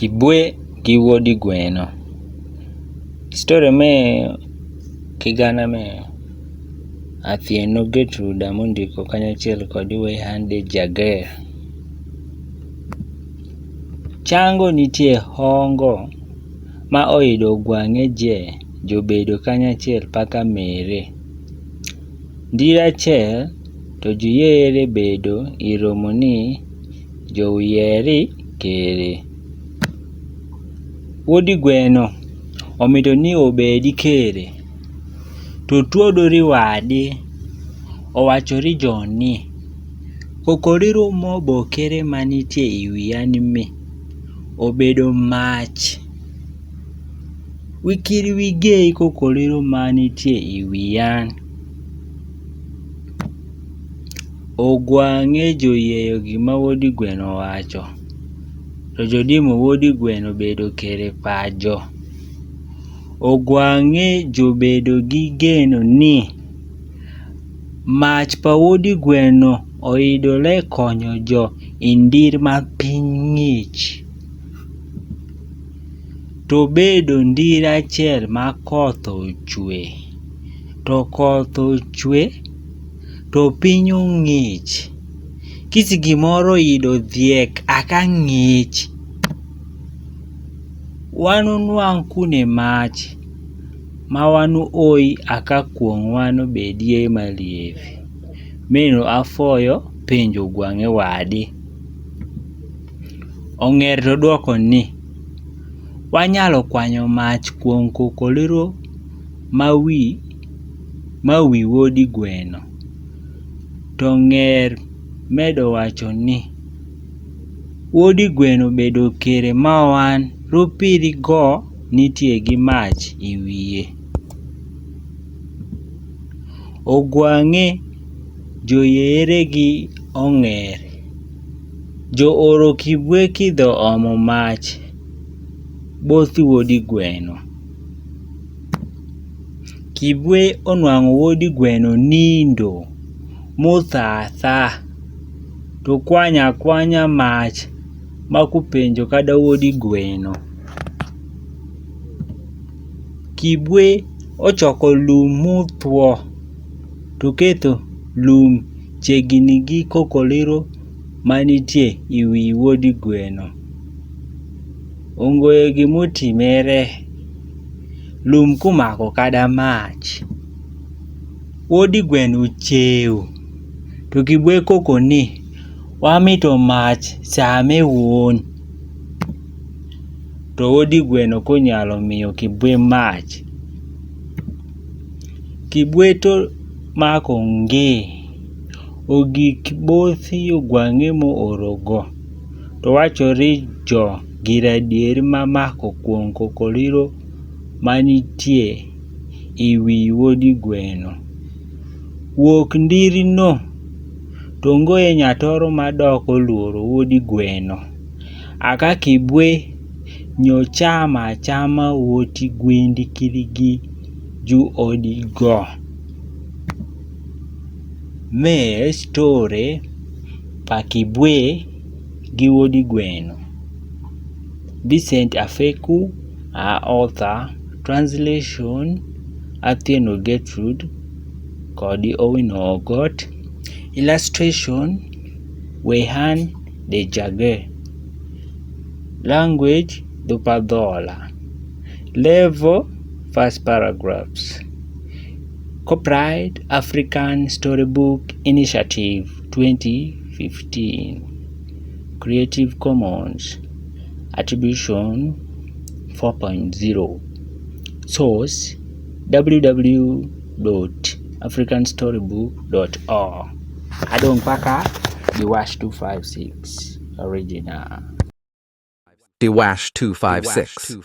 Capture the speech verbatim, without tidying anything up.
Kibwe gi wuodi gweno. Story me kigana me Athieno Gertrude, amondiko kanyachiel kod Weyhande Jager. Chango nitie hongo ma oyudo gwang'e je jobedo kanyachiel paka mere. Ndira achiel to juyere bedo iromo ni jouyeri kere. Wuodi gweno omito ni obedi kere, to tuodori wadi owachori joni, kokoriro mobokere manitie iwiya ni mi obedo mach. Wikiri wigei kokoriro manitie iwiyan. Ogwang'e joyieyo gima wuodi gweno owacho, to jodimo wuodi gweno bedo kere pajo. Ogwang'e jobedo gi geno ni mach pa wuodi gweno oidole konyo jo indir ma piny ng'ich. To bedo ndir achiel ma koth ochwe, to koth ochwe, to piny ong'ich. Kisi gimoro ido dhiek aka ng'ich. Wan unwang' kune mach ma wan uoi aka kuong' wan ubedie malief. Meno afoyo penjo gwang'e wadi. Ong'er to dwoko ni, wanyalo kwanyo mach kuom kokoliro ma wi ma wi wuodi gweno. To ng'er medo wacho ni, wuodi gweno bedo kere ma wan rupiri go nitie gi mach e wiye. Ogwang'e joyere gi ong'er. Jo oro kibwe kidho omo mach bothi wuodi gweno. Kibwe onwang'o wuodi gweno nindo motha atha, to kwanya kwanya mach ma kupenjo kada wuodi gweno. Kibwe ochoko lum motwo, to keto lum chiegni gi kokoliro manitie i wi wuodi gweno. Ongoyo gimotimere, lum kumako kada mach. Wuodi gweno ochew, to kibwe koko ni, wamito mach same wuon. To wuodi gweno konyalo miyo kibwe mach. Kibwe to mako nge. Ogik bothi ogwang'e moorogo. To wachori jo gir adieri ma mako kuom kokoliro manitie i wi wuodi gweno. Wuok ndirino, to ongoye nyatoro madok oluoro wuodi gweno. Aka kibwe nyo chama chama wuoti gwendi kirigi ju odigo. Me story pa kibwe gi wuodi gweno. Vincent Afeku a author, translation Athieno Gertrude kod Owino Ogot, illustration Weyhande Jager, language Dhupadhola, level first paragraphs. Copyright African Storybook Initiative twenty fifteen. Creative Commons Attribution four point zero. Source w w w dot african storybook dot org. Adong paka di Wash two five six original. Di Wash two five six.